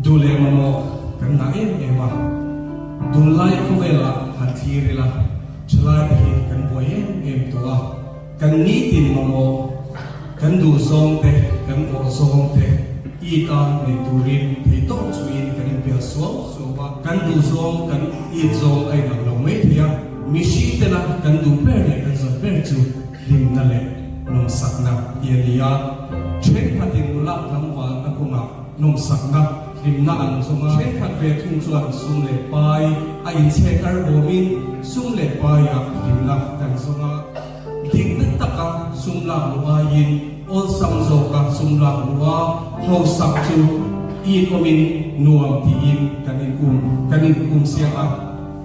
Duh leh mamawh kan ngah em em a, tunlai khawvelah han thlir ila thalaite hi kan buai em em tawh a, kan nitin mamawh, kan duh zawng te, kan awh zawng te it a nei turin theihtawp chuin kan inpial suau suau a, kan duh zawng kan it zawng a inang lo mai thei a, mihring tena kan duh ber leh kan zawn ber chu hlimna leh nawmsakna hi a ni a, thenkhatin nula tlangvalna kawngah nawmsakna, hlimna an zawng a, thenkhat ve thung chuan sum leh pai a inchhek arbawmin sum leh paiah hlimna kan zawng a, dikna taka sum lak luh aiin awlsam zawka sum lak luh a, hausak chu inawmin nuam tiin kan in um kan in um siak a,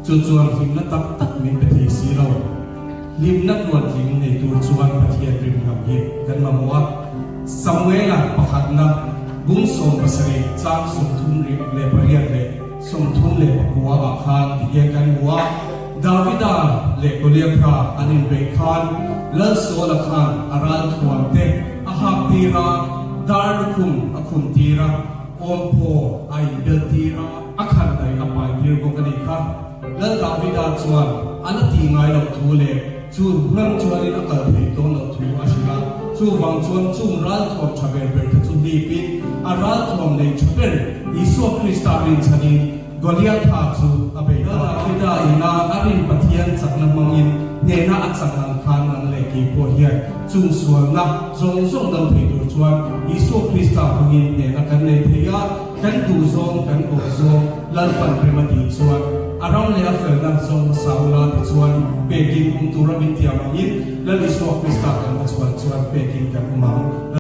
chu chuan hlimna tak tak min pe thei si lo. Hlimna tluantling nei tur chuan Pathian rimngam hi kan mamawh a. Samuela pakhatna bung 70 chang 38 leh 34 ah khan ti hian kan hmu a, Davida leh Goliatha an inbeih khan Lal Saula khan a ralthuam te a hak tir a, dar lukhum a khum tir a, awmphaw a inbel tir a, a khandaih a pai tir bawk a nih kha. Lal Davida chuan a la tih ngai loh thu leh chu hnam chuanin a kal theih dawn loh thu a hrilh a. Chuvang chuan chung ralthuam tha ber ber kha chu hlipin a ralthuam nei tha ber Isua Krista rinchhanin Goliatha chu a bei ta. Lal Davida ina a rin Pathian chakna hmangin hnehna a chak ang khan nang leh kei pawh hian chung sualna zawng zawng do thei tur chuan Isua Krista hmangin hnehna kan nei thei a. Kan duh zawng, kan awh zawng Lalpan rem a tih chuan a ram leh a felna zawng hmasa ula ti chuan pekin um tura min tiam angin Lal Isua Krista kan hmachhuan chuan pekin kan um ang.